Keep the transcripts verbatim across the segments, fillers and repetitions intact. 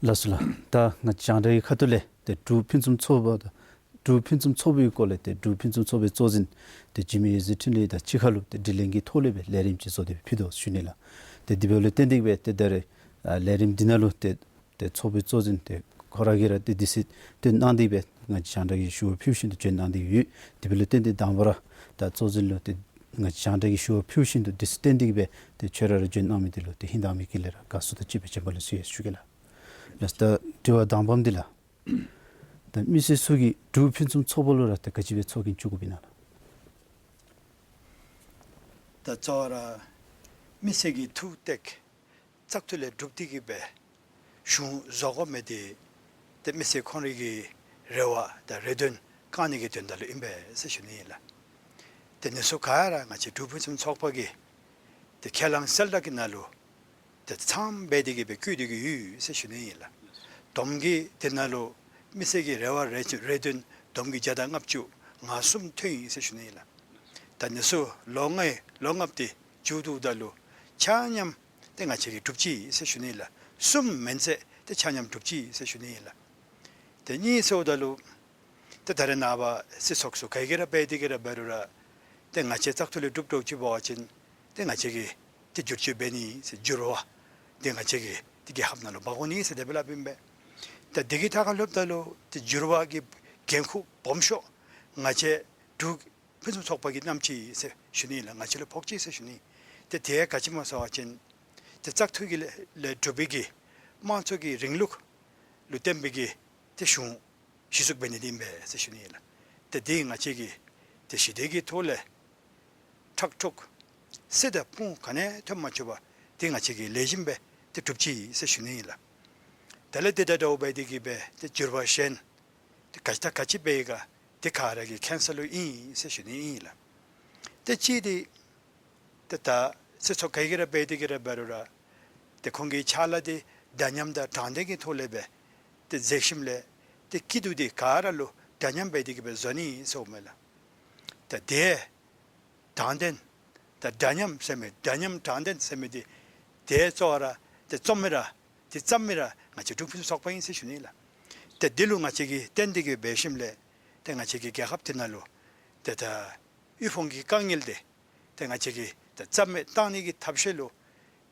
ལགས་སོ་ལགས། ད་ང་རྒྱང་བསྒྲགས་ཀྱི་ཁ་ཐུག་ལས་ཏེ་འབྲུག་ཕུན་སུམ་ཚོགས་པ་དང་འབྲུག་ཕུན་སུམ་ཚོགས་པའི་སྐོར་ལས་ཏེ་འབྲུག་ཕུན་སུམ་ཚོགས་པའི་གཙོ་འཛིན་ཏེ་འཇིགས་མེད་འོད་ཟེར་འཕྲིན་ལས་དང་གཅིག་ཁར་ལུ་ཏེ་དྲི་ལན་གྱི་ཐོག་ལས་སྦེ་ལས་རིམ་ཅིག་བཟོ་སྟེ་ཕུལ་དོ་ཟེར་ཞུ་ནི་ལགས། ཏེ་དེ་འབདཝ་ལས་བརྟེན་ཏེ་སྦེ་ཏེ་ད་རེས་ཨ་ལས་རིམ་འདི་ནང་ལུ་ཏེ་ཏེ་ཚོགས་པའི་གཙོ་འཛིན་ཏེ་ཁོ་ར་གིས་ར་ཏེ་དུས་ཚོད་ཏེ་གནང་སྟེ་སྦེ་ང་རྒྱང་བསྒྲགས་ཀྱི་ཞུ་བ་ཕུལ་བཞིན་དུ་བྱོན་གནང་སྟེ་ཡོད། དེ་འབདཝ་ལས་བརྟེན་ཏེ་དང་པ་ར་ད་གཙོ་འཛིན་ལུ་ཏེ་ང་རྒྱང་བསྒྲགས་ཀྱི་ཞུ་བ་ཕུལ་བཞིན་དུ་དུས་ཚོད་བཏོན་ཏེ་སྦེ་ཏེ་ཁྱོད་ར་ར་བྱོན་གནང་མི་འདི་ལུ་ཏེ་ཧིང་དྭངས་མའི་དཀྱིལ་ལས་ར་དགའ་བསུ་དང་བཅས་པའི་བྱོན་པ་ལེགས་སོ་ཡང་ཞུ་གེ་ལགས། ལགས། ད་དྲི་བ་དང་པམ་འདི་ལགས། ད་མི་སེར་ཚུ་གིས་འབྲུག་ཕུན་སུམ་ཚོགས་པ་ལུ་ར་ཏེ་ག་ཅི་སྦེ་ཚོགས་རྒྱན་བཙུགས་དགོཔ་ཨིན་ན་ལགས། ད་གཙོ་བོ་ར་མི་སེར་གྱི་ཐུགས་གཏད་བཙག་འཐུ་ལས་གྲུབ་སྟེ་གི་སྦེ་གཞུང་བཟོ་དགོ་མི་འདི་ཏེ་མི་སེར་ཁོང་རའི་གི་རེ་བ་དང་རེ་འདུན་བསྐང་ནི་གི་དོན་དག་ལུ་ཨིན་པས་ཟེར་ཞུ་ནི་ཨིན་ལགས། ཏེ་ཨ་ནི་ཚུ་ག་ར་ང་བཅས་འབྲུག་ཕུན་སུམ་ཚོགས་པ་གིས་ཏེ་ཁས་བླངས་གསལ་བསྒྲགས་ཀྱི་ནང་ལུ་ཏེ་ཚངམ་སྦེ་དེ་གི་སྦེ་བཀོད་དེ་གི་ཡོད་ཟེར་ཞུ་ནི་ཨིན་ལགས། བསྡོམས་ཀྱིས་དེ་ནང་ལུ་མི་སེར་གྱི་རེ་བ་རེ་རེ་འདུན་བསྡོམས་ཀྱིས་བརྒྱ་དང་ལྔ་བཅུ་ང་གསུམ་ཐོན་ཡི་ཟེར་ཞུ་ནི་ཨིན་ལགས། ད་ཨ་ནི་ཚུ་ལོ་ལྔའི་ལོ་ལྔ་པ་དེ་མཇུག་བསྡུཝ་ད་ལུ་ཆ་མཉམ་ཏེ་ང་བཅས་ཀྱིས་གྲུབ་ཅི་ཟེར་ཞུ་ནི་ཨིན་ལགས། གསུམ་མེན་ཟེར་ཏེ་ཆ་མཉམ་གྲུབ་ཅི་ཟེར་ཞུ་ནི་ཨིན་ལགས། ཏེ་གཉིས་ཟེརཝ་ད་ལུ་ཏེ་ད་རེས་ནངས་པ་སྲིད་ཚོགས་ཚུ་ག་གིས་ར་འབད་དེ་གི་ར་འབད་རུང་ར་ཏེ་ང་བཅས་བཙག་འཐུ་ལས་གྲུབ་གྲུབ་ཅིག་འབད་བ་ཅིན་ཏེ་ང་བཅས་ཀྱིས་ཏེ་བསྒྱུར་བཅོས་འབད་ནི་ཟེར་འགྱུར་བ་ཏེ་ང་བཅས་ཀྱིས་ཏེ་རྒྱལ་ཁབ་ནང་ལུ་འབག་འོང་ནི་ཟེར་དེ་སྦེ་སླབ་ཨིན་པས། ཏེ་དེ་གི་ཐད་ཁར་ལྷོདཔ་ད་ལུ་ཏེ་འགྱུར་བ་གི་འགན་ཁུར་སྦོམ་ཤོས་ང་བཅས་འབྲུག་ཕུན་སུམ་ཚོགས་པ་གིས་བསྣམས་ཅི་ཟེར་ཞུ་ནི་ལགས། ང་བཅས་ལུ་ཕོག་ཅི་ཟེར་ཞུ་ནི། ཏེ་དེ་ག་ཅི་སྨོ་ཟེར་བ་ཅིན་ཏེ་བཙག་འཐུ་གི་ལས་ལས་གྲུབ་པའི་གི་དམངས་གཙོ་གི་རིང་ལུགས་ལུ་བརྟེན་པའི་གི་ཏེ་གཞུང་གཞི་བཙུགས་འབད་ནི་འདི་ཨིན་པས་ཟེར་ཞུ་ནི་ལགས། ཏེ་དེ་ང་བཅས་ཀྱིས་ཏེ་ཞི་བདེ་གི་ཐོག་ལས་ཁྲག་འཁྲུག་སྲིད་དང་དཔུང་ག་ནི་ཐོན་མ་བཅུག་པར་ཏེ་ང་བཅས་ཀྱིས་ལེགས་ཤོམ་སྦེ་ཏེ་གྲུབ་ཅི་ཟེར་ཞུ་ནི་ལགས། དེ་ལས་དེ་དང་འདྲཝ་འབད་དེ་གི་སྦེ་ཏེ་འགྱུར་བ་གཞན་ཏེ་ག་ཅི་དང་ག་ཅི་འབད་ཡི་ག་ཏེ་ག་ར་གི་མཁྱེན་གསལ་ལུ་ཨིན་ཟེར་ཞུ་ནི་ཨིན་ལགས། ཏེ་གཅིག་འདི་ཏེ་ད་སྲིད་ཚོགས་ག་གིས་ར་འབད་དེ་གི་ར་འབད་རུང་ར་ཏེ་ཁོང་གི་ཕྱག་ལཱ་འདི་འདྲ་མཉམ་དང་དྲང་བདེན་གྱི་ཐོག་ལས་སྦེ་ཏེ་མཛད་ཞིནམ་ལས་ཏེ་སྐྱིད་སྡུག་འདི་ག་ར་ལུ་འདྲ་མཉམ་འབད་དེ་གི་སྦེ་བཟོ་ནི་ཟེརཝ་མས་ལགས། ཏེ་དེ་དྲང་བདེན་དང་འདྲ་མཉམ་ཟེར་མི་འདྲ་མཉམ་དྲང་བདེན་ཟེར་མི་འདི་ཏེ་གཙོ་བོ་ར་ཏེ་རྩོམ་མི་ར་ཏེ་བརྩམ་མི་ར་ང་བཅས་འབྲུག་ཕུན་སུམ་ཚོགས་པ་ཨིན་ཟེར་ཞུ་ནི་ལགས། ཏེ་འདི་ལུ་ང་བཅས་ཀྱིས་བརྟེན་ཏེ་གི་འབད་ཞིནམ་ལས་ཏེ་ང་བཅས་ཀྱི་རྒྱལ་ཁབ་འདི་ནང་ལུ་ཏེ་ད་དབུལ་ཕོངས་ཀྱི་དཀའ་ངལ་འདི་ཏེ་ང་བཅས་ཀྱིས་ཏེ་རྩ་མེད་བཏང་ནི་གི་ཐབས་ཤེས་ལུ་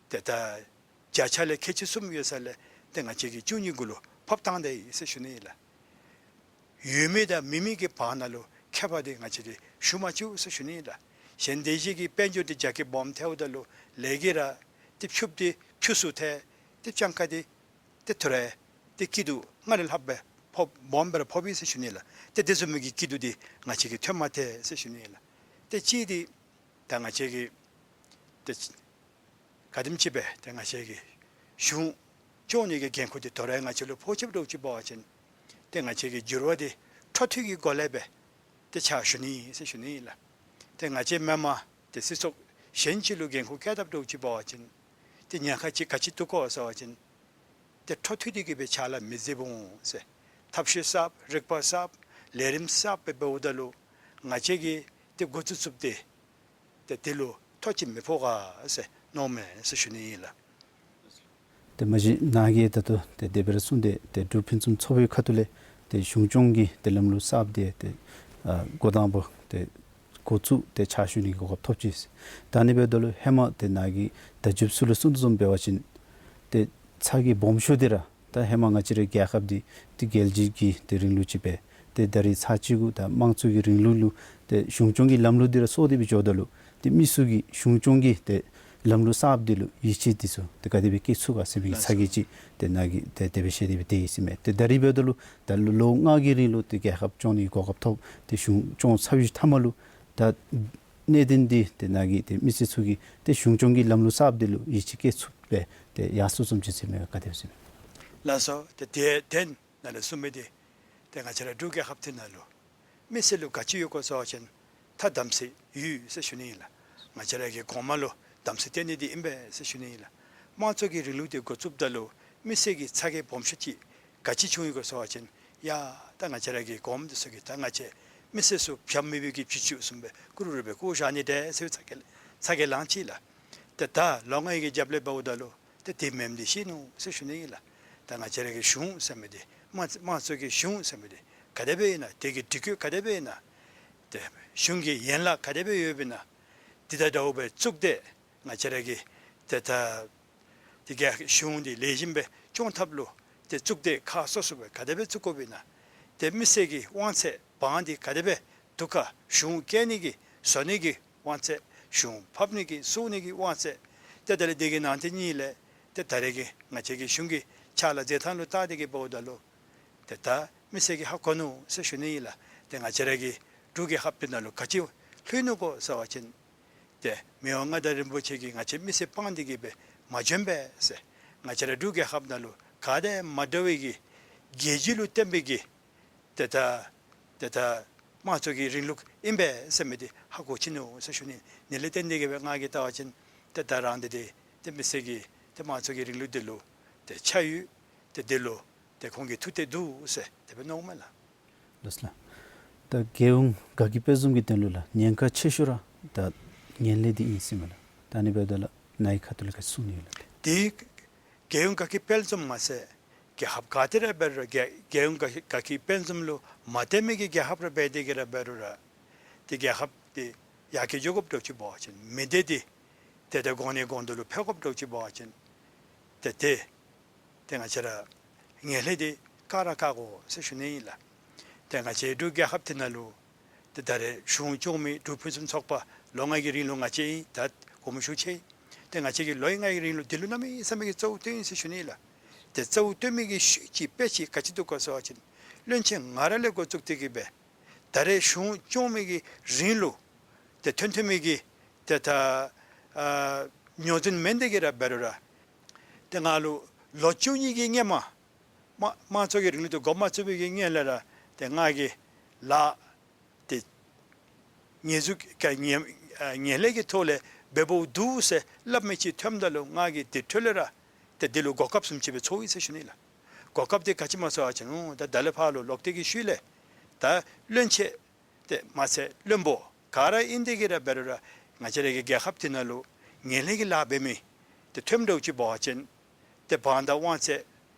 ཏེ་ད་བརྒྱ་ཆ་ལས་ཁལ་གཅིག་གསུམ་ཡོད་ས་ལས་ཏེ་ང་བཅས་ཀྱིས་བཅུ་གཉིས་གུ་ལུ་ཕབ་བཏང་ད་ཡི་ཟེར་ཞུ་ནི་ཨིན་ལགས། ཡོད་མི་དང་མེད་མི་གི་བར་ན་ལུ་ཁྱད་པར་འདི་ང་བཅས་ཀྱིས་ཞུ་མ་བཅུག་ཟེར་ཞུ་ནི་ཨིན་ལགས། གཞན་དེ་བཞིན་གྱི་དཔལ་འབྱོར་འདི་རྒྱ་སྐྱེད་སྦོམ་ཐལཝ་ད་ལུ་ལས་ཀྱི་ར་ཏེ་ཕྱུགཔ་འདི་ཕྱུགས་སུ་ཐལ། ཏེ་སྤྱང་ཀ་འདི་ཏེ་ཐོ་རེ་ཏེ་སྐྱིད་སྡུག་སྔར་ལས་ལྷགཔ་སྦེ་ཕོག་སྦོམ་སྦེ་ར་ཕོག་པས་ཟེར་ཞུ་ནི་ལགས། ཏེ་དེ་བཟུམ་མའི་གི་སྐྱིད་སྡུག་འདི་ང་བཅས་ཀྱིས་ཐོན་མ་ཐལ་ཟེར་ཞུ་ནི་ལགས། ཏེ་གཅིག་འདི་ད་ང་བཅས་ཀྱིས་ཏེ་ག་དེམ་ཅིག་སྦེ་ཏེ་ང་བཅས་ཀྱིས་གཞུང་སྐྱོང་ནི་གི་འགན་ཁུར་འདི་དོ་རུང་ང་བཅས་ལུ་ཕོག་ཅི་འདྲཝ་ཅིག་འབད་བ་ཅིན་ཏེ་ང་བཅས་ཀྱིས་འགྱུར་བ་འདི་འཕྲོ་མཐུད་ཀྱི་སྒོ་ལས་སྦེ་ཏེ་ཕྱག་ཞུ་ནི་ཟེར་ཞུ་ནི་ཨིན་ལགས། ཏེ་ང་བཅས་མེན་པར་ཏེ་སྲིད་ཚོགས་གཞན་ཅིག་ལུ་འགན་ཁུར་བཀལ་དཔ་འདྲཝ་ཅིག་འབད་བ་ཅིན་ཏེ་ཉེན་ཁ་ཅིག་ག་ཅི་འདུག་གོ་ཟེར་བ་ཅིན་ཏེ་འཕྲོ་མཐུད་དེ་གི་སྦེ་ཕྱག་ལཱ་མི་མཛདཔ་འོང་ཟེར། ཐབས་ཤེས་གསརཔ་རིག་པ་གསརཔ་ལས་རིམ་གསརཔ་སྦེ་འབདཝ་ད་ལུ་ང་བཅས་ཀྱིས་ཏེ་འགོ་བཙུགས་བཙུགསཔ་འདི་ཏེ་དེ་ལུ་ཐོ་ཅིག་མི་ཕོག་ག་ཟེར་མནོཝ་མས་ཟེར་ཞུ་ནི་ཨིན་ལགས། ཏེ་མ་གཞི་ནཱ་གིས་ད་ལྟོ་ཏེ་དེ་སྦེ་ར་གསུངས་ཏེ་ཏེ་འབྲུག་ཕུན་སུམ་ཚོགས་པའི་ཁ་ཐུག་ལས་ཏེ་གཞུང་སྐྱོང་གི་ཏེ་ལམ་ལུགས་གསརཔ་འདི་ཏེ་ཨ་འགོ་དང་པ་ཏེ་འགོ་བཙུགས་ཏེ་ཕྱག་ཞུ་ནི་གི་གོ་སྐབས་ཐོབ་ཅི་ཟེར། ད་ཨ་ནི་འབདཝ་ད་ལུ་ཧེ་མ་ཏེ་ནཱ་གིས་བརྡ་བརྒྱུདཔ་ཚུ་ལུ་གསུངས་དོ་བཟུམ་འབད་བ་ཅིན་ཏེ་ཚ་གྱང་སྦོམ་ཤོས་འདི་ར་ད་ཧེ་མ་ང་བཅས་རའི་རྒྱལ་ཁབ་འདི་ཏེ་རྒྱལ་སྤྱི་གི་ཏེ་རིང་ལུགས་ཅིག་སྦེ་ཏེ་ད་རེས་ཚར་གཅིག་གུ་ད་དམངས་གཙོ་གི་རིང་ལུགས་ལུ་ཏེ་གཞུང་སྐྱོང་གི་ལམ་ལུགས་འདི་ར་སོར་ཏེ་སྦེ་འགྱོཝ་ད་ལུ་ཏེ་མི་ཚུ་གིས་གཞུང་སྐྱོང་གི་ཏེ་ལམ་ལུགས་གསརཔ་འདི་ལུ་ཡིད་ཆེས་འདི་ཚུ་ཏེ་ག་དེ་སྦེ་སྐྱེ་ཚུགས་ག་ཟེར་མི་གི་ཚ་གྱང་ཅིག་ཏེ་ནཱ་གིས་ཏེ་དེ་སྦེ་བཤད་དེ་སྦེ་སྡོད་ཡི་ཟེར་མས། ཏེ་ད་རེས་འབདཝ་ད་ལུ་ད་ལོ་ལོ་ལྔ་གི་རིང་ལུ་ཏེ་རྒྱལ་ཁབ་སྐྱོང་ནི་གི་གོ་སྐབས་ཐོབ། ཏེ་གཞུང་སྐྱོང་ཚར་བའི་མཐའ་མ་ལུ་ད་གནད་དོན་འདི་ཏེ་ནཱ་གིས་ཏེ་མི་སེར་ཚུ་གིས་ཏེ་གཞུང་སྐྱོང་གི་ལམ་ལུགས་གསརཔ་འདི་ལུ་ཡིད་ཆེས་སྐྱེ་ཚུགསཔ་སྦེ་ཏེ་ཡར་སོང་བཟུམ་ཅིག་ཟེར་མས་ག་དེ་སྦེ་ཟེར་མས། ལགས་སོ། ཏེ་དེ་དོན་ནཱ་ལས་གསུངས་མི་འདི་ཏེ་ང་བཅས་ར་འབྲུག་རྒྱལ་ཁབ་འདི་ནང་ལུ་མི་སེར་ལུ་ག་ཅི་ཡོད་གོ་ཟེར་བ་ཅིན་ད་གདམ་གསེས་ཡོད་ཟེར་ཞུ་ནི་ཨིན་ལགས། ང་བཅས་ར་གི་གོང་མ་ལུ་གདམ་གསེས་བཏོན་ནི་འདི་ཨིན་པས་ཟེར་ཞུ་ནི་ཨིན་ལགས། དམངས་གཙོ་གི་རིང་ལུགས་འདི་འགོ་བཙུགསཔ་ད་ལུ་མི་སེར་གྱི་ཚ་གྱང་སྦོམ་ཤོས་ཅིག་ག་ཅི་བྱུང་ཡི་གོ་ཟེར་བ་ཅིན་ཡ་ད་ང་བཅས་ར་གི་གོངམ་འདི་ཚུ་གིས་ད་ང་བཅས་མི་སེར་ཚུ་བྱམས་མེད་པའི་གི་བྱི་ཅུང་བཟུམ་སྦེ་ཀུ་རུ་རུ་སྦེ་བཀོ་བཞག་ནི་འདྲས་ཟེར་བའི་ཚ་གྱང་ཚ་གྱང་ལངས་ཅི་ལགས། ཏེ་ད་ལོ་ལྔའི་གི་རྒྱབ་ལས་འབདཝ་ད་ལུ་ཏེ་དེ་མེནམ་འདི་ཤེས་ནུག་ཟེར་ཞུ་ནི་ཨིན་ལགས། ད་ང་བཅས་ར་གི་གཞུང་ཟེར་མི་འདི་དམངས་དམངས་གཙོ་གི་གཞུང་ཟེར་མི་འདི་ག་དེ་སྦེ་ཨིན་ན། དེ་གི་སྒྲིག་བཀོད་ག་དེ་སྦེ་ཨིན་ན། ཏེ་གཞུང་གི་ཡན་ལག་ག་དེ་སྦེ་ཡོདཔ་ཨིན་ན། འདི་དང་འདྲཝ་སྦེ་གཙུག་སྡེ་ང་བཅས་ར་གི་ཏེ་ད་ཏེ་རྒྱལ་གཞུང་འདི་ལེགས་ཤོམ་སྦེ་སྐྱོང་ཐབས་ལུ་ཏེ་གཙུག་སྡེ་ཁག་སོ་སོ་སྦེ་ག་དེ་སྦེ་བཙུགས་དགོཔ་ཨིན་ན། ཏེ་མི་སེར་གྱི་དབང་ཚད་དབང་འདི་ག་དེ་སྦེ་འདུག་ག། གཞུང་བཀལ་ནི་གི་བཟོ་ནི་གི་དབང་ཚད། གཞུང་ཕབ་ནི་གི་བཙུགས་ནི་གི་དབང་ཚད། ཏེ་དེ་ལས་དེ་གི་ནང་དེ་གཉིས་ལས་ཏེ་ད་རེས་ཀྱི་ང་བཅས་ཀྱི་གཞུང་གི་ཕྱག་ལཱ་མཛད་ཐངས་ལུ་བལྟ་སྟེ་གི་འབདཝ་ད་ལུ་ཏེ་ད་མི་སེར་གྱིས་ཧ་གོ་ནུག་ཟེར་ཞུ་ནི་ཨིན་ལགས། ཏེ་ང་བཅས་ར་གི་འབྲུག་རྒྱལ་ཁབ་འདི་ནང་ལུ་ག་ཅི་ལྷོད་ནུག་གོ་ཟེར་བ་ཅིན་ཏེ་མི་དབང་མངའ་བདག་རིན་པོ་ཆེ་གིས་ང་བཅས་མི་སེར་སྤངས་ཏེ་གི་སྦེ་མ་བྱོན་པས་ཟེར། ང་བཅས་ར་འབྲུག་རྒྱལ་ཁབ་ནང་ལུ་ག་དང་མ་འདྲ་བའི་གི་རྒྱལ་གཅེས་ལུ་བརྟེན་པའི་གི་ཏེ་ད་ཏེ་ད་དམངས་གཙོ་གི་རིང་ལུགས་ཨིན་པས་ཟེར་མི་འདི་ཧ་གོ་ཅི་ནུག་ཟེར་ཞུ་ནི། ཨ་ནི་ལས་བརྟེན་ཏེ་གི་སྦེ་ང་གིས་བལྟ་བ་ཅིན་ཏེ་ད་རང་འདི་ཏེ་ཏེ་མི་སེར་གྱི་ཏེ་དམངས་གཙོ་གི་རིང་ལུགས་འདི་ལུ་ཏེ་ཆ་ཡོད། ཏེ་འདི་ལུ་ཏེ་ཁོང་གིས་ཐུགས་གཏད་འདུག་ཟེར་དེ་སྦེ་མནོཝ་མས་ལགས། ལགས་སོ་ལགས། ད་རྒྱལ་ཡོངས་དགའ་སྐྱིད་དཔལ་འཛོམས་ཀྱི་དོན་ལུ་ལགས་ཉེན་ཁ་ཆེ་ཤོས་ར་ད་ངན་ལྷད་འདི་ཨིན་ཟེར་མས་ལགས། ད་ཨ་ནི་འབདཝ་ད་ལགས་ནཱ་གི་ཁ་ཐུག་ལས་ག་ཅི་གསུང་ནི་ཡོད་ལགས། ཏེ་རྒྱལ་ཡོངས་དགའ་སྐྱིད་དཔལ་འཛོམས་མ་ཚད་རྒྱལ་ཁབ་ག་ཏེ་ར་འབད་རུང་ར་རྒྱལ་རྒྱལ་ཡོངས་དགའ་དགའ་སྐྱིད་དཔལ་འཛོམས་ལུ་མ་བརྟེན་མི་གི་རྒྱལ་ཁབ་ར་འབད་དེ་གི་ར་འབད་རུང་ར་ཏེ་རྒྱལ་ཁབ་འདི་ཡར་རྒྱས་འགྱོ་དགོཔ་འདྲཝ་ཅིག་འབད་བ་ཅིན་མི་སྡེ་འདི་ཏེ་ད་གོང་ནས་གོང་དུ་ལུ་འཕེལ་དགོཔ་འདྲཝ་ཅིག་འབད་བ་ཅིན་ཏེ་ཏེ་ཏེ་ང་བཅས་ར་ངན་ལྷད་འདི་བཀག་ར་བཀག་དགོ་ཟེར་ཞུ་ནི་ཨིན་ལགས། ཏེ་ང་བཅས་འབྲུག་རྒྱལ་ཁབ་འདི་ནང་ལུ་ཏེ་ད་རེས་གཞུང་སྐྱོང་མི་འབྲུག་ཕུན་སུམ་ཚོགས་པ་ལོ་ལྔ་གི་རིང་ལུ་ང་བཅས་ཨིན། ད་སྒོར་མོ་ཞུ་ཆེ་ཨིན། ཏེ་ང་བཅས་ཀྱིས་ལོ་ལྔ་གི་རིང་ལུ་འདི་ལུ་གནམ་མེད་ས་མེད་ཀྱི་གཙོ་བོ་བཏོན་ཡི་ཟེར་ཞུ་ནི་ལགས། ཏེ་གཙོ་བོ་བཏོན་མི་གི་ཤུལ་ཅིག་དཔེ་ཅིག་ག་ཅི་འདུག་གོ་ཟེར་བ་ཅིན་བློན་ཆེན་ང་ར་ལས་འགོ་བཙུགས་ཏེ་གི་སྦེ་ད་རེས་གཞུང་སྐྱོང་མི་གི་རིང་ལུ་ཏེ་ཐོན་ཐོན་མི་གི་ཏེ་ད་ཨ་ཉོ་འཛིན་མེན་ཏེ་གི་ར་འབད་རུང་ར་ཏེ་ང་ལུ་ལོ་བཅུ་གཉིས་ཀྱི་སྔོན་མ་དམངས་དམངས་གཙོ་གི་རིང་ལུགས་འདི་འགོ་མ་བཙུགས་པའི་གི་སྔོན་ལས་ར་ཏེ་ང་གིས་ལཱ་འདི་ཉེས་འཛུགས་ཀྱི་ཉེས་ཨ་ཉེས་ལས་ཀྱི་ཐོག་ལས་འབད་འབདཝ་འདུག་ཟེར་སླབ་མི་ཅིག་ཐོནམ་ད་ལུ་ང་གིས་དེ་འཕྲོ་ལས་ར་ཏེ་འདི་ལུ་གོ་སྐབས་བཟུམ་ཅིག་སྦེ་ཚོར་ཡི་ཟེར་ཞུ་ནི་ལགས། གོ་སྐབས་འདི་ག་ཅི་སྨོ་ཟེར་བ་ཅིན་ཨོ་ད་ད་ལས་ཕར་ལུ་ལོག་སྟེ་གི་ཤུལ་ལས་ད་བློན་ཆེན་ཏེ་མ་ཚད་བློན་པོ་ག་ར་ཨིན་ཏེ་གི་ར་འབད་རུང་ར་ང་བཅས་ར་གི་རྒྱལ་ཁབ་འདི་ནང་ལུ་ངན་ལྷད་ཀྱི་ལཱ་འབད་མི་ཏེ་ཐོནམ་འདྲཝ་ཅིག་འབད་བ་ཅིན་ཏེ་དབང་དང་དབང་ཚད་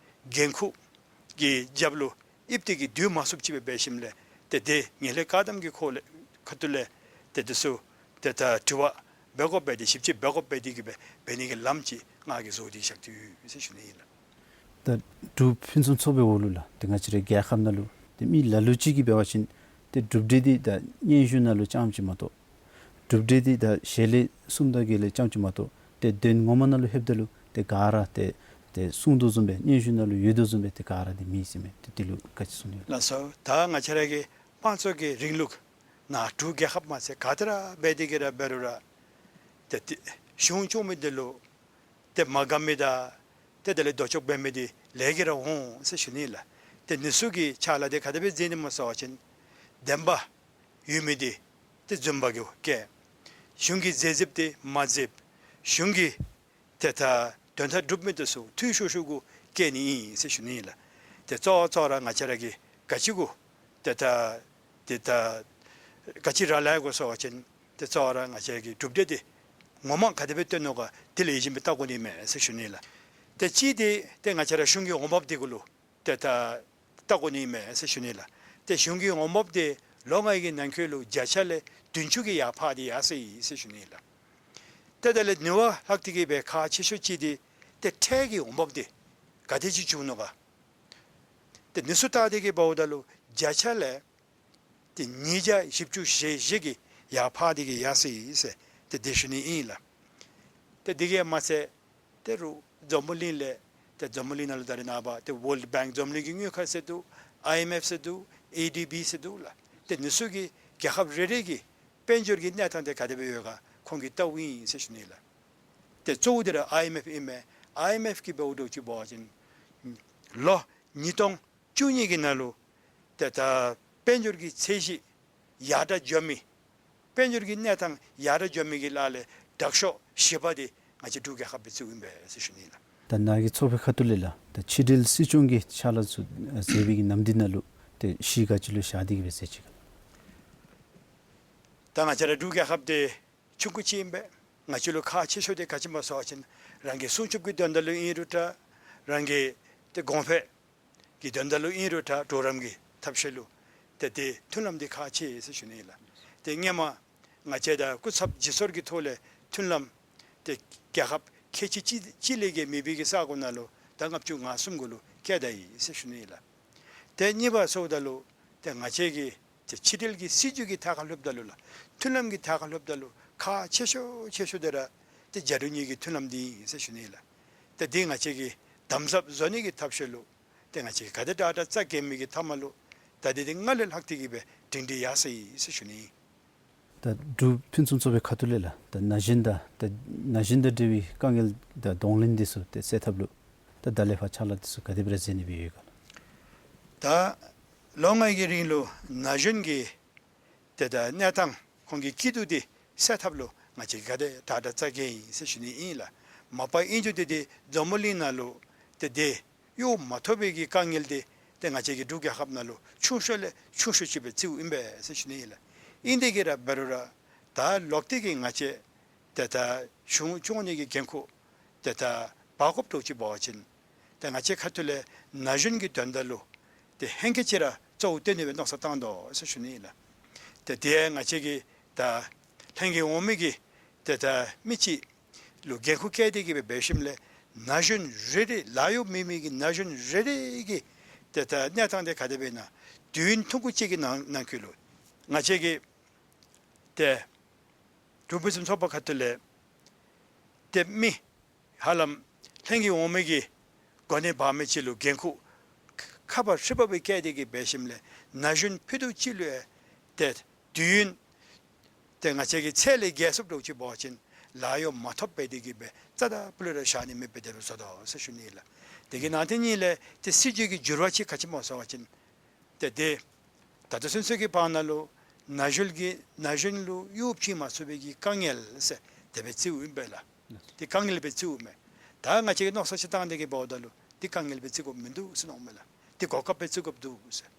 འགན་ཁུར་གྱི་རྒྱབ་ལུ་ཨིབ་སྟེ་གི་སྡོད་མ་ཚུགསཔ་ཅིག་སྦེ་འབད་ཞིནམ་ལས་ཏེ་ཏེ་ངན་ལྷད་བཀག་སྡོམ་གྱི་ཁོ་ལས་ཁ་ཐུག་ལས་ཏེ་འདི་ཚུ་ཏེ་ད་དྲི་བ་འབད་དགོཔ་འབད་དེ་ཞིབ་དཔྱད་འབད་དགོཔ་འབད་དེ་གི་སྦེ་འབད་ནི་གི་ལམ་ཅིག་ང་གིས་བཟོ་སྟེ་བཞག་སྟེ་ཡོད་ཟེར་ཞུ་ནི་ཨིན་ལགས། ད་འབྲུག་ཕུན་སུམ་ཚོགས་པའི་འོག་ལུ་ལགས་ཏེ་ང་བཅས་རའི་རྒྱལ་ཁབ་ནང་ལུ་ཏེ་མི་ལ་ལུ་ཅིག་གིས་འབད་བ་ཅིན་ཏེ་གྲུབ་འབྲས་འདི་ད་སྙན་ཞུ་ནང་ལུ་རྐྱངམ་ཅིག་མ་གཏོགས་གྲུབ་འབྲས་འདི་ད་ཞལ་ལས་གསུངམ་དང་ག་ལས་རྐྱངམ་ཅིག་མ་གཏོགས་ཏེ་དོན་ངོ་མ་ནང་ལུ་ལྷོདཔ་ད་ལུ་ཏེ་ག་ར་ཏེ་ཏེ་གསུང་དོ་བཟུམ་སྦེ་སྙན་ཞུ་ནང་ལུ་ཡོད་དོ་བཟུམ་སྦེ་ཏེ་ག་ར་འདི་མེད་ཟེར་མས། ཏེ་འདི་ལུ་ག་ཅི་གསུང་ནི་ཡོད། ལགས་སོ། ད་ང་བཅས་ར་གི་དམངས་གཙོ་གི་རིང་ལུགས་ནང་འབྲུག་རྒྱལ་ཁབ་མ་ཚད་ག་ཏེ་ར་འབད་དེ་གི་ར་འབད་རུང་ར་ཏེ་ཏེ་གཞུང་སྐྱོང་མི་འདི་ལུ་ཏེ་མ་དགའ་མི་དང་ཏེ་དེ་ལས་ལྡོག་ཕྱོགས་འབད་མི་འདི་ལས་ཀྱིས་ར་འོང་ཟེར་ཞུ་ནི་ལགས། ཏེ་འདི་ཚུ་གིས་ཕྱག་ལཱ་འདི་ག་དེ་སྦེ་མཛད་ནི་སྨོ་ཟེར་བ་ཅིན་བདེན་པ་ཡོད་མི་འདི་ཏེ་རྫུན་པ་གུ་བཀལ། གཞུང་གི་མཛད་རྗེས་འདི་མ་མཛདཔ། གཞུང་གི་ཏེ་ད་དོན་དག་སྒྲུབ་མི་འདི་ཚུ་འཐུས་ཤོར་ཤོར་གུ་བཀལ་ནི་ཨིན་ཟེར་ཞུ་ནི་ཨིན་ལགས། ཏེ་གཙོ་བོ་གཙོ་བོ་ར་ང་བཅས་ར་གིས་ག་ཅི་གུ་ཏེ་ད་ཏེ་ད་ག་ཅི་ར་ལཱ་ཡ་དགོ་ཟེར་བ་ཅིན་ཏེ་གཙོ་བོ་ར་ང་བཅས་ར་གི་གྲུབ་འབྲས་འདི་ངོ་མ་ག་དེ་སྦེ་སྟོན་ནུག་ག་འདི་ལེགས་ཤོམ་སྦེ་བལྟ་དགོ་ནི་མས་ཟེར་ཞུ་ནི་ལགས། ཏེ་གཅིག་འདི་ཏེ་ང་བཅས་ར་གཞུང་གི་འོང་འབབ་འདི་གུ་ལུ་ཏེ་ད་བལྟ་དགོ་ནི་མས་ཟེར་ཞུ་ནི་ལགས། ཏེ་གཞུང་གི་འོང་འབབ་འདི་ལོ་ལྔའི་གི་ནང་འཁོད་ལུ་བརྒྱ་ཆ་ལས་བདུན་ཅུ་གིས་ཡར་འཕར་ཏེ་ཡར་སོ་ཡི་ཟེར་ཞུ་ནི་ལགས། ཏེ་དེ་ལས་ནི་བ་ལྷག་སྟེ་གི་སྦེ་ཁག་ཆེ་ཤོས་ཅིག་འདི་ཏེ་ཁྲལ་གྱི་འོང་འབབ་འདི་ག་དེ་ཅིག་བྱུང་ནུག་ག། ཏེ་འདི་ཚུ་བལྟ་སྟེ་གི་འབདཝ་ད་ལུ་བརྒྱ་ཆ་ལས་ཏེ་ཉིས་བརྒྱ་བཞི་བཅུ་ཞེ་བཞི་གིས་ཡར་འཕར་ཏེ་གི་ཡར་སོ་ཡི་ཟེར་ཏེ་དེ་ཞུ་ནི་ཨིན་ལགས། ཏེ་དེ་གིས་མ་ཚད་ཏེ་རུང་འཛམ་བུ་གླིང་ལས་ཏེ་འཛམ་བུ་གླིང་ནང་ལུ་ད་རེས་ནངས་པ་ཏེ་ཝཱལཌ་བེངཀ་འཛམ་གླིང་གི་དངུལ་ཁང་ཟེར་འདུག། ཨའི་ཨེམ་ཨེཕ་ཟེར་འདུག། ཨེ་ཌི་བི་ཟེར་འདུག་ལགས། ཏེ་འདི་ཚུ་གིས་རྒྱལ་ཁབ་རེ་རེ་གི་དཔལ་འབྱོར་གྱི་གནས་སྟངས་འདི་ག་དེ་སྦེ་ཡོད་ག་ཁོང་གིས་བལྟཝ་ཨིན་ཟེར་ཞུ་ནི་ལགས། ཏེ་གཙོ་བོ་འདི་ར་ཨའི་ཨེམ་ཨེཕ་ཨིན་མས། ཨའི་ཨེམ་ཨེཕ་གིས་འབདཝ་འདྲཝ་ཅིག་འབད་བ་ཅིན་ལོ་ཉིས་སྟོང་བཅུ་གཉིས་ཀྱི་ནང་ལུ་ཏེ་ད་དཔལ་འབྱོར་གྱི་ཚད་གཞི་ཡར་དྲག་འགྱོ་མི་དཔལ་འབྱོར་གྱི་གནས་སྟངས་ཡར་དྲག་འགྱོ་མི་གི་ལཱ་ལས་དྲག་ཤོས་བཞི་པ་འདི་ང་བཅས་འབྲུག་རྒྱལ་ཁབ་སྦེ་བརྩིཝ་ཨིན་པས་ཟེར་ཞུ་ནི་ལགས། ད་ནཱ་གི་ཚོགས་པའི་ཁ་ཐུག་ལས་ལགས་ད་ཕྱི་འབྲེལ་སྲིད་སྐྱོང་གི་ཕྱག་ལཱ་ཚུ་མཛད་པའི་གི་ནམ་དུས་ནང་ལུ་ཏེ་གཞི་ག་ཅི་ལུ་བཞག་སྟེ་གི་སྦེ་མཛད་ཅི་ག། ད་ང་བཅས་ར་འབྲུག་རྒྱལ་ཁབ་འདི་ཆུང་ཀུ་ཅིག་ཨིན་པས། ང་བཅས་ལུ་ཁག་ཆེ་ཤོས་འདི་ག་ཅི་སྨོ་ཟེར་བ་ཅིན་རང་གི་སྲུང་སྐྱོབ་ཀྱི་དོན་དག་ལུ་ཨིན་རུང་འདྲ། རང་གི་ ཏེ་གོང་འཕེལ་གྱི་དོན་དག་ལུ་ཨིན་རུང་ད་གྲོགས་རམ་གྱི་ཐབས་ཤེས་ལུ་ཏེ་དེ་མཐུན་ལམ་འདི་ཁག་ཆེ་ཟེར་ཞུ་ནི་ཨིན་ལགས། ཏེ་སྔོན་མ་ང་བཅས་ད་སྐུ་ཚབ་སྦྱིས་ཚོགས་ཀྱི་ཐོག་ལས་མཐུན་ལམ་ཏེ་རྒྱལ་ཁབ་ཁལ་གཅིག་གཅིག་གཅིག་ལས་བརྒལ་མེད་པའི་གི་ས་གོ་ནང་ལུ་ད་ལྔ་བཅུ་ང་གསུམ་གུ་ལུ་བཀལ་ད་ཡི་ཟེར་ཞུ་ནི་ཨིན་ལགས། ཏེ་གཉིས་པ་ཟེརཝ་ད་ལུ་ཏེ་ང་བཅས་ཀྱི་ཏེ་ཕྱི་འབྲེལ་གྱི་སྲིད་བྱུས་ཀྱི་ཐད་ཁར་ལྷོདཔ་ད་ལུ་ལགས། མཐུན་ལམ་གྱི་ཐད་ཁར་ལྷོདཔ་ད་ལུ་ཁག་ཆེ་ཤོས་ཆེ་ཤོས་དེ་ར་ཏེ་རྒྱ་འབྲུག་གཉིས་ཀྱི་མཐུན་ལམ་འདི་ཨིན་ཟེར་ཞུ་ནི་ཨིན་ལགས། ཏེ་འདི་ང་བཅས་ཀྱིས་དམ་ཟབ་བཟོ་ནི་གི་ཐབས་ཤེས་ལུ་ཏེ་ང་བཅས་ཀྱིས་ག་དེ་དྲག་དྲག་རྩ་འགེངས་མི་གི་མཐའ་མ་ལུ་ད་འདི་འདི་སྔར་ལས་ལྷག་སྟེ་གི་སྦེ་སྒྲིང་སྒྲི་ཡར་སོ་ཡི་ཟེར་ཞུ་ནི་ཨིན། ད་འབྲུག་ཕུན་སུམ་ཚོགས་པའི་ཁ་ཐུག་ལས་ལགས། ད་ན་གཞོན་དང་ད་ན་གཞོན་དང་འབྲེལ་བའི་དཀའ་ངལ་དང་གདོང་ལེན་འདི་ཚུ་ཏེ་སེལ་ཐབས་ལུ་ད་ད་ལས་ཕར་ཕྱག་ལཱ་འདི་ཚུ་ག་དེ་སྦེ་ར་མཛད་ནི་སྦེ་ཡོད་ག་ལགས། ད་ལོ་ལྔའི་གི་རིང་ལུ་ན་གཞོན་གྱི་ཏེ་ད་གནས་སྟངས་ཁོང་གི་སྐྱིད་སྡུག་འདི་སེལ་ཐབས་ལུ་ང་བཅས་ཀྱིས་ག་དེ་དྲག་དྲག་རྩ་འགེངས་ཡི་ཟེར་ཞུ་ནི་ཨིན་ལགས། མ་པ་ཨིན་རུང་ཏེ་ཏེ་འཛམ་བུ་གླིང་ནང་ལུ་ཏེ་ཏེ་གཡོག་མ་ཐོབ་པའི་གི་དཀའ་ངལ་འདི་ཏེ་ང་བཅས་ཀྱི་འབྲུག་རྒྱལ་ཁབ་ནང་ལུ་ཆུང་ཤོས་ལས་ཆུང་ཤོས་ཅིག་སྦེ་བརྩིཝ་ཨིན་པས་ཟེར་ཞུ་ནི་ཨིན་ལགས། ཨིན་ཏེ་གི་ར་འབད་རུང་ར་ད་ལོག་སྟེ་གི་ང་བཅས་ཏེ་ད་གཞུང་སྐྱོང་ནི་གི་འགན་ཁུར་ཏེ་ད་འབག་དགོཔ་འདྲཝ་ཅིག་འབད་བ་ཅིན་ཏེ་ང་བཅས་ཁ་ཐུག་ལས་ན་གཞོན་གྱི་དོན་དག་ལུ་ཏེ་ཧེང་སྐལ་ཅིག་ར་གཙོ་བོ་བཏོན་ནི་སྦེ་མནོ་བསམ་བཏང་དོ་ཟེར་ཞུ་ནི་ཨིན་ལགས། ཏེ་དེ་ཡང་ང་བཅས་ཀྱིས་ད་ལྷན་རྒྱས་འོག་མའི་གི་ཏེ་ད་མི་ཅིག་ལུ་འགན་ཁུར་བཀལ་ཏེ་གི་སྦེ་འབད་ཞིནམ་ལས་ན་གཞོན་རེ་རེ་ལཱ་གཡོག་མེད་མི་གི་ན་གཞོན་རེ་རེ་གི་ཏེ་ད་གནས་སྟངས་འདི་ག་དེ་སྦེ་ཨིན་ན་དུས་ཡུན་ཐུང་ཀུ་ཅིག་གི་ནང་ནང་འཁོད་ལུ་ང་བཅས་ཀྱིས་ཏེ་འབྲུག་ཕུན་སུམ་ཚོགས་པ་ཁ་ཐུག་ལས་ཏེ་མི་ཧ་ལམ་ལྷན་རྒྱས་འོག་མའི་གི་གོ་གནས་འབག་མི་ཅིག་ལུ་འགན་ཁུར་ཁ་བ་ཧྲིལ་བུ་སྦེ་བཀལ་ཏེ་གི་འབད་ཞིནམ་ལས་ན་གཞོན་ཕུད་རྡོག་ཅིག་ལུ་ཡང་ཏེ་དུས་ཡུན་ཏེ་ང་བཅས་ཀྱི་ཚད་ལས་བརྒལ་སོངམ་འདྲཝ་ཅིག་འབད་བ་ཅིན་ལཱ་གཡོག་མ་ཐོབ་འབད་དེ་གི་སྦེ་རྩ་དང་སྤུ་ལས་ར་བཞག་ནི་མེདཔ་སྦེ་དེ་སྦེ་བཟོ་དོ་ཟེར་ཞུ་ནི་ཨིན་ལགས། དེ་གི་ནང་དེ་གཉིས་ལས་ཏེ་སྲིད་བྱུས་ཀྱི་འགྱུར་བ་ཅིག་ག་ཅི་སྨོ་ཟེར་བ་ཅིན་ཏེ་དེ་ད་ལྟོ་ཚུན་ཚོད་ཀྱི་བར་ན་ལུ་ན་གཞོན་གྱི་ན་གཞོན་ལུ་གཡོག་བྱིན་མ་ཚུགས་པའི་གི་དཀའ་ངལ་ཟེར་དེ་སྦེ་བརྩིཝ་ཨིན་པས་ལགས། ཏེ་དཀའ་ངལ་སྦེ་བརྩིཝ་མས། ད་ང་བཅས་ཀྱིས་མནོ་བསམ་ཅིག་བཏང་སྟེ་གི་འབདཝ་ད་ལུ་ཏེ་དཀའ་ངལ་སྦེ་བརྩི་དགོཔ་མིན་འདུག་ཟེར་མནོཝ་མས་ལགས། ཏེ་གོ་སྐབས་སྦེ་བརྩི་དགོཔ་འདུག་ཟེར།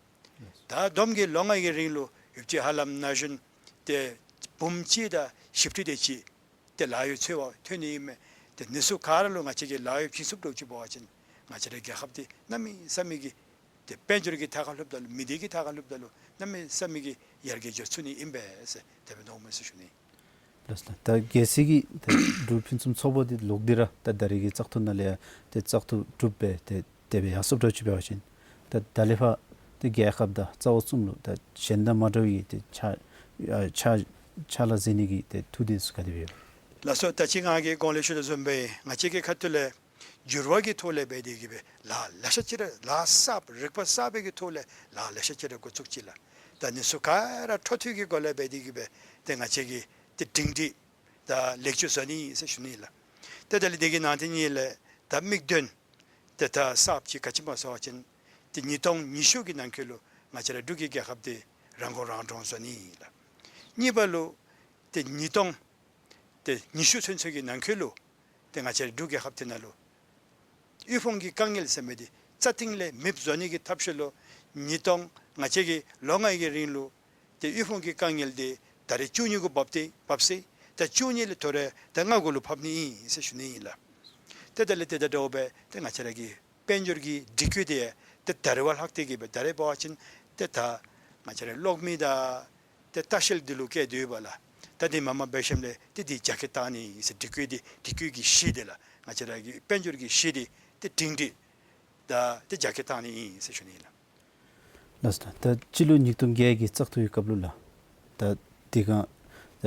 ད་བསྡོམས་ཀྱིས་ལོ་ལྔའི་གི་རིང་ལུ་ཡོདཔ་ཅིག་ཧ་ལམ་ན་གཞོན་ཏེ་འབུམ་གཅིག་དང་བཞི་བཅུ་དེ་ཅིག་ཏེ་ལཱ་གཡོག་འཚོལ་བར་ཐོན་ནི་ཨིན་མས། ཏེ་ཨ་ནི་ཚུ་ག་ར་ལུ་ང་བཅས་ཀྱིས་ལཱ་གཡོག་བྱིན་ཚུགསཔ་འདྲཝ་ཅིག་འབད་བ་ཅིན་ང་བཅས་རའི་རྒྱལ་ཁབ་འདི་གནམ་མེད་ས་མེད་ཀྱི་ཏེ་དཔལ་འབྱོར་གྱི་ཐད་ཁར་ལྷོདཔ་ད་ལུ་མི་སྡེ་གི་ཐད་ཁར་ལྷོདཔ་ད་ལུ་གནམ་མེད་ས་མེད་ཀྱི་ཡར་རྒྱས་འགྱོ་ཚུགས་ནི་ཨིན་པས་ཟེར་དེ་སྦེ་མནོཝ་མས་ཟེར་ཞུ་ནི། ལགས་སོ་ལགས། ད་རྒྱལ་སྲིད་ཀྱི་ད་འབྲུག་ཕུན་སུམ་ཚོགས་པ་འདི་ལོག་སྟེ་ར་ད་ད་རེས་ཀྱི་བཙག་འཐུ་ནང་ལས་ཡང་ཏེ་བཙག་འཐུ་གྲུབ་སྦེ་ཏེ་དེ་སྦེ་ཡར་སོངམ་འདྲཝ་ཅིག་འབད་བ་ཅིན་ད་ད་ལས་ཕར་ཏེ་རྒྱལ་ཁབ་དང་རྩ་བ་གསུམ་ལུ་ད་གཞན་དང་མ་འདྲ་བའི་ཏེ་ཕྱག་ཕྱག་ཕྱག་ལཱ་མཛད་ནི་གི་ཏེ་ཐུགས་འདུན་ཚུ་ག་དེ་སྦེ་ཡོད། ལགས་སོ། ད་ཅི་ང་གིས་གོང་ལས་ཞུ་དོ་བཟུམ་སྦེ་ང་བཅས་ཀྱི་ཁ་ཐུག་ལས་འགྱུར་བ་གི་ཐོག་ལས་འབད་དེ་གི་སྦེ་ལཱ་ལེ་ཤ་ཅིག་ར་ལཱ་གསརཔ་རིག་པ་གསར་པའི་གི་ཐོག་ལས་ལཱ་ལེ་ཤ་ཅིག་ར་འགོ་བཙུགས་ཅི་ལགས། ད་ཨ་ནི་ཚུ་ག་ར་འཕྲོ་མཐུད་ཀྱི་སྒོ་ལས་འབད་དེ་གི་སྦེ་ཏེ་ང་བཅས་ཀྱིས་ཏེ་སྒྲིང་སྒྲི་ད་ལེགས་བཅོས་བཟོ་ནི་ཨིན་ཟེར་ཞུ་ནི་ལགས། ཏེ་དེ་ལས་དེ་གི་ནང་དེ་གཉིས་ལས་ད་དམིགས་དོན་ཏེ་ད་གསརཔ་ཅིག་ག་ཅི་སྨོ་ཟེར་བ་ཅིན་ཏེ་ཉིས་སྟོང་ཉི་ཤུ་གི་ནང་འཁོད་ལུ་ང་བཅས་ར་འབྲུག་གི་རྒྱལ་ཁབ་འདི་རང་མགོ་རང་འདྲོངས་བཟོ་ནི་ཨིན་ལགས། གཉིས་པ་ལུ་ཏེ་ཉིས་སྟོང་ཏེ་ཉི་ཤུ་ཚུན་ཚོད་ཀྱི་ནང་འཁོད་ལུ་ཏེ་ང་བཅས་ར་འབྲུག་རྒྱལ་ཁབ་འདི་ནང་ལུ་དབུལ་ཕོངས་ཀྱི་དཀའ་ངལ་ཟེར་མི་འདི་རྩ་གཏིང་ལས་མེདཔ་བཟོ་ནི་གི་ཐབས་ཤེས་ལུ་ཉིས་སྟོང་ང་བཅས་ཀྱིས་ལོ་ལྔའི་གི་རིང་ལུ་ཏེ་དབུལ་ཕོངས་ཀྱི་དཀའ་ངལ་འདི་ད་རེས་བཅུ་གཉིས་གུ་བབས་ཏེ་བབས་ཅི། ད་བཅུ་གཉིས་ལས་ཐོ་རེ་ད་ལྔ་གུ་ལུ་ཕབ་ནི་ཨིན་ཟེར་ཞུ་ནི་ཨིན་ལགས། ཏེ་དེ་ལས་ཏེ་ད་འདྲཝ་སྦེ་ཏེ་ང་བཅས་ར་གི་དཔལ་འབྱོར་གྱི་སྒྲིག་བཀོད་འདི་ཏེ་ད་རེས་བ་ལྷག་སྟེ་གི་སྦེ་ད་རེས་འབད་བ་ཅིན་ཏེ་ད་ང་བཅས་ར་གློག་མེ་དང་ཏེ་ལྟ་བཤལ་འདི་ལུ་བཀལ་དོ་བ་ལགས། ད་འདི་མ་མ་འབད་ཞིནམ་ལས་ཏེ་འདི་རྒྱ་སྐྱེད་བཏང་ནི་ཨིན་ཟེར་སྒྲིག་བཀོད་འདི་སྒྲིག་བཀོད་ཀྱི་གཞི་འདི་ལགས། ང་བཅས་ར་གི་དཔལ་འབྱོར་གྱི་གཞི་འདི་ཏེ་སྒྲིང་སྒྲི་ད་ཏེ་རྒྱ་སྐྱེད་བཏང་ནི་ཨིན་ཟེར་ཞུ་ནི་ཨིན་ལགས། ལགས་སོ། ད་སྤྱི་ལོ་ཉིས་སྟོང་བརྒྱད་ཀྱི་བཙག་འཐུ་གི་སྐབས་ལུ་ལགས། ད་དེ་སྒང་ད་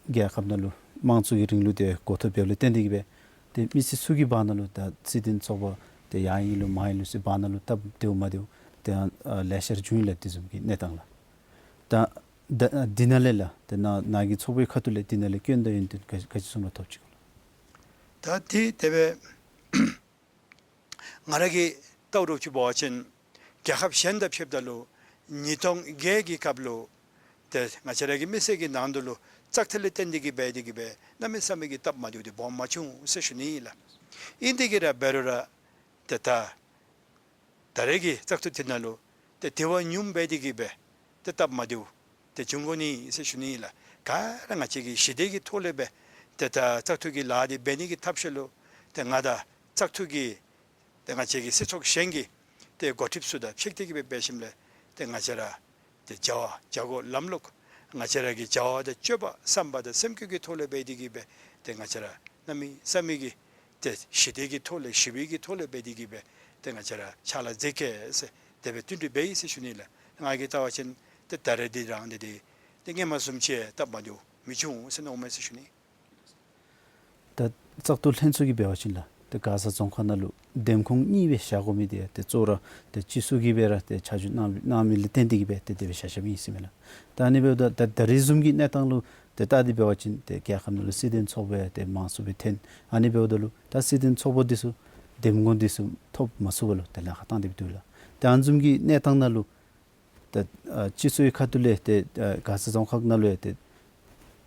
རྒྱལ་ཁབ་ནང་ལུ་དམངས་གཙོ་གི་རིང་ལུགས་འདི་འགོ་ཐོག་འབདཝ་ལས་བརྟེན་ཏེ་གི་སྦེ་ཏེ་མི་སེར་ཚུ་གི་བར་ན་ལུ་ད་སྲིད་དོན་ཚོགས་པ་འདི་ཡར་ཨིན་ལོ་མར་ཨིན་ལོ་ཟེར་བར་ན་ལུ་སྟབས་བདེཝ་མ་བདེཝ་འདི་ཡང་ལེ་ཤ་ར་བྱུང་ཡི་ལགས། དེ་བཟུམ་གྱི་གནས་སྟངས་ལགས། ད་ད་འདི་ནང་ལས་ལགས་ཏེ་ནཱ་ནཱ་གི་ཚོགས་པའི་ཁ་ཐུག་ལས་འདི་ནང་ལས་སྐྱོན་དང་ཡོན་ཏན་ག་ག་ཅི་བཟུམ་ར་ཐོབ་ཅི་ག་ལགས། ད་འདི་དེ་སྦེ་ང་ར་གིས་བལྟཝ་འདྲཝ་ཅིག་འབད་བ་ཅིན་རྒྱལ་ཁབ་གཞན་དང་ཕྱདཔ་ད་ལུ་ཉིས་སྟོང་བརྒྱད་ཀྱི་སྐབས་ལུ་ཏེ་ང་བཅས་ར་གི་མི་སེར་གྱི་ནང་དུ་ལུ་བཙག་འཐུ་ལས་བརྟེན་ཏེ་གི་འབད་དེ་གི་སྦེ་གནམ་མེད་ས་མེད་ཀྱི་སྟབས་མ་བདེཝ་འདི་སྦོམ་མ་བྱུང་ཟེར་ཞུ་ནི་ཨིན་ལགས། ཨིན་ཏེ་གི་ར་འབད་རུང་ར་ཏེ་ད་ད་རེས་ཀྱི་བཙག་འཐུ་འདི་ནང་ལུ་ཏེ་དེ་བ་ཉུངམ་འབད་དེ་གི་སྦེ་ཏེ་སྟབས་མ་བདེཝ་ཏེ་བྱུང་དགོ་ནི་ཨིན་ཟེར་ཞུ་ནི་ཨིན་ལགས། ག་ར་ང་བཅས་ཀྱིས་ཞི་བདེ་གི་ཐོག་ལས་སྦེ་ཏེ་ད་བཙག་འཐུ་གི་ལཱ་འདི་འབད་ནི་གི་ཐབས་ཤེས་ལུ་ཏེ་ང་དང་བཙག་འཐུ་གི་ ཏེ་ང་བཅས་ཀྱི་སྲིད་ཚོགས་གཞན་གྱི་ཏེ་འགོ་ཁྲིདཔ་ཚུ་དང་ཕྱད་དེ་གི་སྦེ་འབད་ཞིནམ་ལས་ཏེ་ང་བཅས་ར་ཏེ་བྱ་བ་བྱ་སྒོ་ལམ་ལུགས་ང་བཅས་ར་གི་བྱ་བ་དང་སྤྱོད་པ་བསམ་པ་དང་སེམས་ཁུར་གྱི་ཐོག་ལས་འབད་དེ་གི་སྦེ་ཏེ་ང་བཅས་ར་གནམ་མེད་ས་མེད་ཀྱི་ཏེ་ཞི་བདེ་གི་ཐོག་ལས་ཞི་བའི་གི་ཐོག་ལས་འབད་དེ་གི་སྦེ་ཏེ་ང་བཅས་ར་ཕྱག་ལཱ་མཛད་གེ་ཟེར་དེ་སྦེ་བསྟུན་གྲོས་འབད་ཡི་ཟེར་ཞུ་ནི་ལགས། ང་གིས་བལྟ་བ་ཅིན་ཏེ་ད་རེས་འདི་རང་འདི་ཏེ་ཏེ་སྔོན་མ་བཟུམ་ཅིག་སྟབས་མ་བདེཝ་མི་འབྱུང་ཟེར་མནོཝ་མས་ཟེར་ཞུ་ནི། ད་བཙག་འཐུ་ལྷན་ཚོགས་ཀྱིས་འབད་བ་ཅིན་ལགས་ཏེ་མགར་ས་རྫོང་ཁག་ནང་ལུ་འདེམས་ཁོངས་གཉིས་སྦེ་བཞག་དགོ་མི་འདི་ཏེ་གཙོ་བོ་ར་ཏེ་སྤྱི་ཚོགས་ཀྱིས་སྦེ་ར་ཏེ་ཆ་འཇོག་གནང་གནང་མི་ལས་བརྟེན་ཏེ་གི་སྦེ་ཏེ་དེ་སྦེ་བཞག་བཞགཔ་ཨིན་ཟེར་མས་ལགས། ད་ཨ་ནི་འབདཝ་ད་ད་ད་རེས་བཟུམ་གྱི་གནས་སྟངས་ལུ་ཏེ་བལྟ་སྟེ་འབད་བ་ཅིན་ཏེ་རྒྱལ་ཁབ་ནང་ལུ་སྲིད་དོན་ཚོགས་པ་ཏེ་མང་སུ་སྦེ་ཐོན། ཨ་ནི་འབདཝ་ད་ལུ་ད་སྲིད་དོན་ཚོགས་པ་འདི་ཚུ་འདེམས་ཁོངས་འདི་ཚུ་ཐོབ་མ་ཚུགས་པར་ལུ་ཏེ་ལཱ་ཁག་བཏང་སྟེ་འདུག་ལགས། ཏེ་ཨ་ནི་བཟུམ་གྱི་གནས་སྟངས་ནང་ལུ་ད་ཨ་སྤྱི་ཚོགས་ཀྱི་ཁ་ཐུག་ལས་ཏེ་ཨ་མགར་ས་རྫོང་ཁག་ནང་ལུ་ཡང་ཏེ་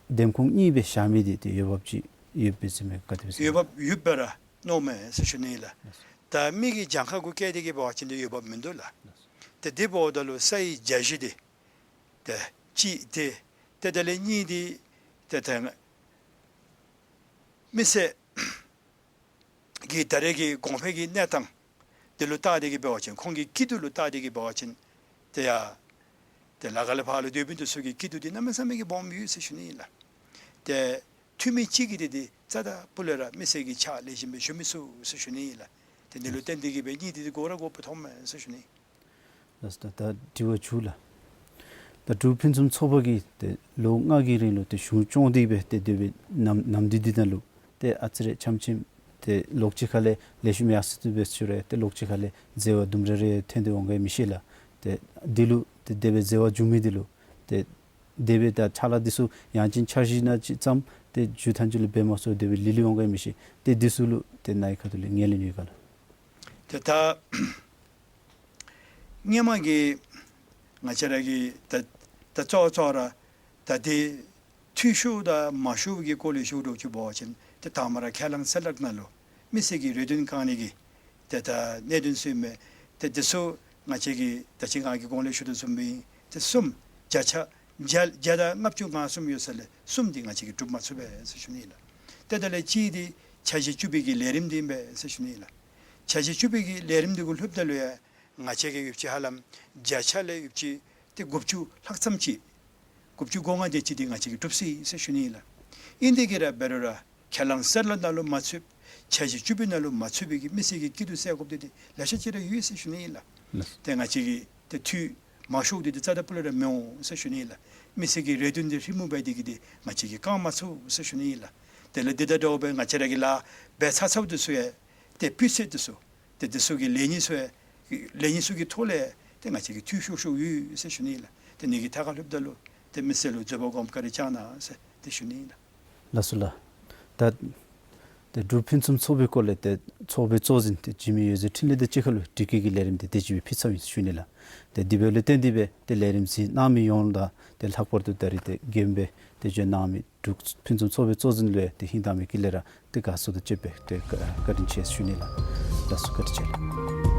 འདེམས་ཁོངས་གཉིས་སྦེ་བཞག་མི་འདི་ཏེ་འོས་འབབ་ཅིག་ཡོདཔ་སྦེ་ཟེར་མི་ག་དེ་སྦེ་ཟེར། འོས་འབབ་ཡོདཔ་སྦེ་ར་མནོཝ་མས་ཟེར་ཞུ་ནི་ལགས། ད་མི་གི་གྱངས་ཁ་གུ་བཀལ་ཏེ་གི་འབད་བ་ཅིན་ཏེ་འོས་འབབ་མིན་འདུག་ལགས། ཏེ་དེ་འབདཝ་ད་ལུ་ས་ཡི་རྒྱ་གཞི་འདི་ཏེ་གཅིག་ཏེ་ཏེ་དེ་ལས་གཉིས་འདི་ཏེ་ད་མི་སེར་གྱི་ད་རེས་ཀྱི་གོང་འཕེལ་གྱི་གནས་སྟངས་འདི་ལུ་བལྟ་སྟེ་གི་འབད་བ་ཅིན་ཁོང་གི་སྐྱིད་སྡུག་ལུ་བལྟ་སྟེ་གི་འབད་བ་ཅིན་ཏེ་ཡ་ཏེ་ལ་ཁ་ལས་ཕར་ལུ་སྡོད་མི་འདི་ཚུ་གི་སྐྱིད་སྡུག་འདི་གནམ་མེད་ས་མེད་ཀྱི་སྦོམ་ཡོད་ཟེར་ཞུ་ནི་ལགས། ཏེ་འཐུས་མི་གཅིག་གིས་ཏེ་འདི་རྩ་དང་སྤུ་ལས་ར་མི་སེར་གྱི་ཕྱག་ལེགས་ཤོམ་སྦེ་ཞུ་མི་ཚུགས་ཟེར་ཞུ་ནི་ལགས། ཏེ་འདི་ལུ་བརྟེན་ཏེ་གི་སྦེ་གཉིས་འདི་ཏེ་དགོ་ར་དགོཔ་མཐོངམ་མས་ཟེར་ཞུ་ནི། ལགས་སོ། ད་དྲི་བ་བཅུ་ལགས། ད་འབྲུག་ཕུན་སུམ་ཚོགས་པ་གིས་ཏེ་ལོ་ལྔ་གི་རིང་ལུ་ཏེ་གཞུང་སྐྱོང་སྟེ་སྦེ་ཏེ་དེ་སྦེ་ནམ་ནམ་དུས་འདི་ནང་ལུ་ཏེ་ཨ་ཙི་རེ་ཆམ་ཆིམ་ཏེ་ལོགས་ཅིག་ཁ་ལས་ལེགས་ཤོམ་ཡར་སོང་སྟེ་སྦེ་ཚུ་རེ་ཏེ་ལོགས་ཅིག་ཁ་ལས་འཛོལ་བ་དུམ་རེ་རེ་ཐོན་ཏེ་འོང་ག་མི་ཤེས་ལགས། ཏེ་འདི་ལུ་ཏེ་དེ་སྦེ་འཛོལ་བ་བྱུང་མི་འདི་ལུ་ཏེ་དེ་སྦེ་ད་ཕྱག་ལཱ་འདི་ཚུ་ཡང་ཅིན་འཆར་གཞི་ནང་ཅིག་ཙམ་ཏེ་མཇུག་ཐམ་ཅིག་ལུ་འབད་མ་ཚུགས་དེ་སྦེ་ལུས་ལུས་འོང་ག་མི་ཤེས། ཏེ་འདི་ཚུ་ལུ་ཏེ་ནཱ་གི་ཁ་ཐུག་ལས་ངོས་ལེན་ཡོད་ག་ལགས། ཏེ་ད་སྔོན་མ་གི་ང་བཅས་ར་གི་ད་ད་གཙོ་བོ་གཙོ་བོ་ར་ད་ཏེ་འཐུས་ཤོར་དང་མ་ཤོར་བའི་གི་སྐོར་ལས་ཞུ་འགྱོ་ཅི་འབད་བ་ཅིན་ཏེ་དང་པ་ར་ཁས་བླངས་གསལ་བསྒྲགས་ནང་ལུ་མི་སེར་གྱི་རེ་འདུན་བསྐང་ནི་གི་ཏེ་ད་གནད་དོན་ཚུ་ཨིན་མས། ཏེ་འདི་ཚུ་ང་བཅས་ཀྱིས་ད་ཅི་ང་གིས་གོང་ལས་ཞུ་དོ་བཟུམ་སྦེ་ཏེ་གསུམ་བརྒྱ་ཆ་བརྒྱ་བརྒྱ་དང་ལྔ་བཅུ་ང་གསུམ་ཡོད་ས་ལས་གསུམ་འདི་ང་བཅས་ཀྱིས་གྲུབ་མ་ཚུགས་པས་ཟེར་ཞུ་ནི་ལགས། ཏེ་དེ་ལས་གཅིག་འདི་འཆར་གཞི་བཅུ་པའི་གི་ལས་རིམ་འདི་ཨིན་པས་ཟེར་ཞུ་ནི་ལགས། འཆར་གཞི་བཅུ་པའི་གི་ལས་རིམ་འདི་གུ་ལྷོདཔ་ད་ལུ་ཡང་ང་བཅས་ཀྱིས་ཡོདཔ་ཅིག་ཧ་ལམ་བརྒྱ་ཆ་ལས་ཡོདཔ་ཅིག་ཏེ་དགུ་བཅུ་ལྷག་ཙམ་ཅིག་དགུ་བཅུ་གོ་ལྔ་དེ་ཅིག་འདི་ང་བཅས་ཀྱིས་གྲུབ་ཅི་ཟེར་ཞུ་ནི་ལགས། ཨིན་དེ་གིས་ར་འབད་རུང་ར་ཁས་བླངས་གསལ་བསྒྲགས་ནང་ལུ་མ་ཚུདཔ་འཆར་གཞི་བཅུ་པའི་ནང་ལུ་མ་ཚུད་པའི་གི་མི་སེར་གྱི་སྐྱིད་སྡུག་སེལ་དགོཔ་འདི་ཏེ་ལེ་ཤ་ཅིག་ར་ཡོད་ཟེར་ཞུ་ནི་ལགས། ལགས། ཏེ་ང་བཅས་ཀྱིས་ཏེ་འཐུས་མ་ཤོར་འདི་ཏེ་རྩ་དང་སྤུ་ལས་ར་མི་འོང་ཟེར་ཞུ་ནི་ལགས། མི་སེར་གྱི་རེ་འདུན་འདི་ཧྲིལ་མུ་འབད་དེ་གི་འདི་ང་བཅས་ཀྱིས་བསྐང་མ་ཚུགས་ཟེར་ཞུ་ནི་ལགས། དེ་ལས་འདི་དང་འདྲཝ་སྦེ་ང་བཅས་ར་གིས་ལཱ་འབད་ཚར་ཚརཝ་འདི་ཚུ་ཡང་ཏེ་སྤུས་ཚད་འདི་ཚུ་ཏེ་འདི་ཚུ་གི་ལས་ཉིན་ཚུ་ཡང་ལས་ཉིན་ཚུ་གི་ཐོག་ལས་ཏེ་ང་བཅས་ཀྱིས་འཐུས་ཤོར་ཤོརཝ་ཡོད་ཟེར་ཞུ་ནི་ལགས། ཏེ་ནི་གི་ཐད་ཁར་ལྷོདཔ་ད་ལུ་ཏེ་མི་སེར་ལུ་འཛོལ་བ་སྒོམ་བཀའ་དྲིན་བསྐྱང་གནང་ཟེར་ཏེ་ཞུ་ནི་ལགས། ལགས་སོ་ལགས། ད་ཏེ་འབྲུག་ཕུན་སུམ་ཚོགས་པའི་སྐོར་ལས་ཏེ་ཚོགས་པའི་གཙོ་འཛིན་ཏེ་འཇིགས་མེད་འོད་ཟེར་འཕྲིན་ལས་དང་གཅིག་ཁར་ལུ་དྲི་བཀོད་ཀྱི་ལས་རིམ་འདི་དེ་ཅིག་སྦེ་ཕུལ་ཚརཝ་ཨིན་ཟེར་ཞུ་ནི་ལགས། ཏེ་དེ་འབདཝ་ལས་བརྟེན་ཏེ་སྦེ་ཏེ་ལས་རིམ་གཟིགས་གནང་མི་ཡོངས་ལུ་དང་ཏེ་ལྷག་པར་དུ་ད་རིས་ཏེ་མགྱོནམ་སྦེ་ཏེ་འབྱོན་གནང་མི་འབྲུག་ཕུན་སུམ་ཚོགས་པའི་གཙོ་འཛིན་ལུ་ཡང་ཏེ་ཧིང་དྭངས་མའི་དཀྱིལ་ལས་ར་ཏེ་དགའ་བསུ་དང་བཅས་པའི་ཏེ་བཀའ་དྲིན་ཆེ་ཟེར་ཞུ་ནི་ལགས། ལགས་སོ། བཀའ་དྲིན་ཆེ་ལགས།